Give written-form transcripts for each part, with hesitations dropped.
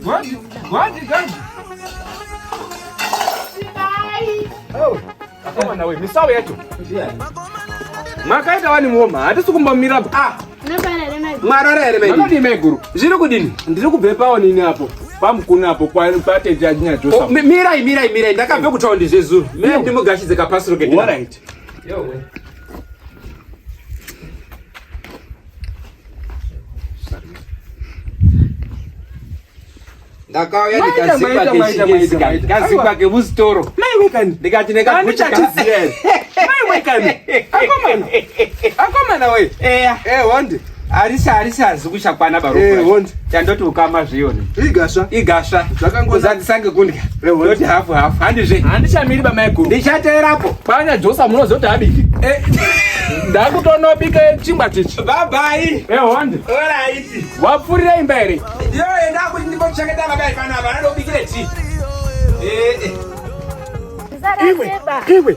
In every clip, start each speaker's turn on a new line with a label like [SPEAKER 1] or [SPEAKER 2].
[SPEAKER 1] Gwaji, gwaji, gwaji. Oh, akomana we, misawo yacho. Makaita wani muoma, hatisi kumbomira. Ah.
[SPEAKER 2] Mwarara here
[SPEAKER 1] mai? Makadii mai guru?
[SPEAKER 2] Zviri kudini?
[SPEAKER 1] Ndiri kubve paoni ini apo. Pamukuna apo kwatete ajinya Joseph.
[SPEAKER 2] Oh, mirai mirai mirai ndakabve kutaundi zvezuru. Mirai ndimugashidze kapasiro kedina.
[SPEAKER 1] All right.
[SPEAKER 2] Yowe. Ndakauya ndikazikwa kechingezi kani. Ndikazikwa kemusitoro.
[SPEAKER 1] Maiwe kani.
[SPEAKER 2] Ndikati
[SPEAKER 1] ndikaguchiziya here. Maiwe kani. Akomana. Akomana we.
[SPEAKER 2] Eya.
[SPEAKER 1] Eh wandi.
[SPEAKER 2] Arisi arisi hazi kuchakwana baro.
[SPEAKER 1] Eh wandi.
[SPEAKER 2] Chandoti ukama zviyoni.
[SPEAKER 1] Igasva.
[SPEAKER 2] Igasva.
[SPEAKER 1] Zvakangozadzisa
[SPEAKER 2] ngekundya. Ndoti hafu hafu. Handizve.
[SPEAKER 1] Handichamiri bamaiguru.
[SPEAKER 2] Ndichateerapo.
[SPEAKER 1] Panya Josa munozoti abiki.
[SPEAKER 2] Eh.
[SPEAKER 1] Ndakutonobika chingwa chichi.
[SPEAKER 2] Bye bye.
[SPEAKER 1] Eh wandi.
[SPEAKER 2] All right.
[SPEAKER 1] Wapfurira imba here?
[SPEAKER 2] Yo enda kuti ndimbochengeta baba ipano apa anobikire tea. Eh eh.
[SPEAKER 1] Iwe, iwe.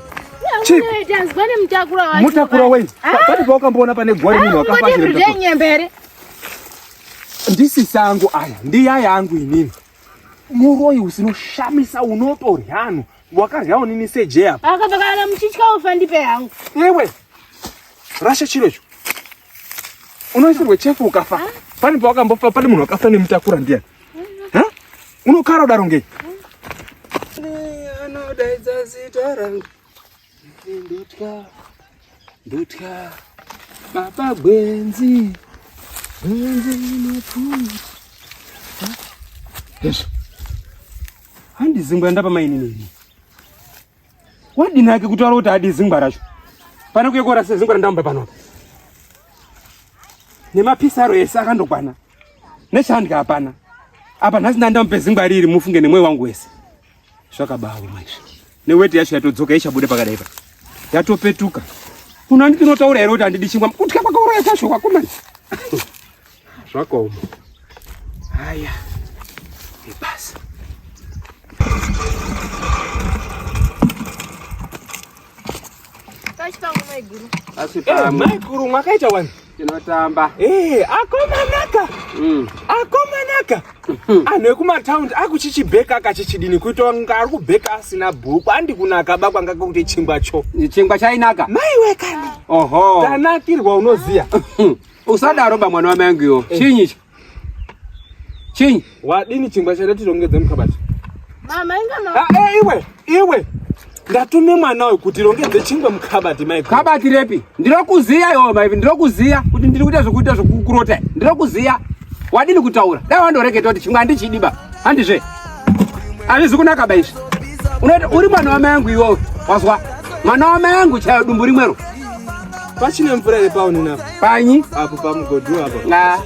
[SPEAKER 1] Mutakura wei? Pane pawakamboona pane guwa remunhu wakafa
[SPEAKER 3] nyembere.
[SPEAKER 1] Ndisisi angu aya, ndiyaya angu inini. Muroyi usinoshamisa unotorya anhu. Wakaryawo nini seje apa.
[SPEAKER 3] Akabva kana muchitya ufa ndipe hangu.
[SPEAKER 1] Iwe. Rasha chiro icho. Unoisirwe chefu ukafa. Pane pawakambofa pane munhu wakafa nemutakura ndiyani? Ha? Unokara udaro ngei?
[SPEAKER 2] Anodaidza zita rangu. Ndotya. Ndotya. Baba gwenzi. Gwenzi mapfuti.
[SPEAKER 1] Hezvo. Handi zingwa ndapa mainini ini. Wadini hake kutaura kuti hadi zingwa racho. Pane kuye korasa zingwa randamba pano apa. Nemapisi aro ese akandokwana. Nechandya hapana. Apa nhasi ndandamupe zingwa riri mufunge nemwoyo wangu wese. Zvakabaoma izvi. Neweti yacho yatodzoka ichabuda pakadai pa. Yatopetuka. Unandi tinotaura here kuti handidi chingwa? Kutya kwakauraya chacho kwakomana. Zvakaoma. Haya. Ibasa.
[SPEAKER 2] Asi
[SPEAKER 1] Eh,
[SPEAKER 2] pamwe
[SPEAKER 1] maiguru mwakaita wani?
[SPEAKER 2] tinotamba.
[SPEAKER 1] Eh, akomanaka. Akomanaka. Anhu ekumataundi akuchichibheka akachichidini kuita kunge ari kubheka asina bhuku andi kunaka ba kwanga kuti chingwa cho.
[SPEAKER 2] Chingwa chainaka.
[SPEAKER 1] Maiwe kani.
[SPEAKER 2] Oho.
[SPEAKER 1] Tanakirwa unoziya.
[SPEAKER 2] Usadaro ba mwana wamai angu iwo. Eh. Chinyi icho? Chinyi?
[SPEAKER 1] Wadini chingwa chada tirongedze mukabati?
[SPEAKER 3] Mama inga ma.
[SPEAKER 1] Ah, eh, iwe, iwe. Ndatume mwana uyu kuti rongedze chingwa mukabati mai.
[SPEAKER 2] Kabati repi? Ndinokuziya iwe mai, ndinokuziya kuti ndiri kuita zvekuita zvekukurota. Ndinokuziya. Wadini kutaura? Dai wandoreketa kuti chingwa handichidi ba. Handizve. Hazvizi kunaka ba izvi. Unoita uri mwana wamai angu iwewe. Wazwa? Mwana wamai angu chaiyo dumbu rimwero.
[SPEAKER 1] Pachine mvura here paunina apa?
[SPEAKER 2] Panyi?
[SPEAKER 1] Apo pamugodhi apo.
[SPEAKER 2] Nga.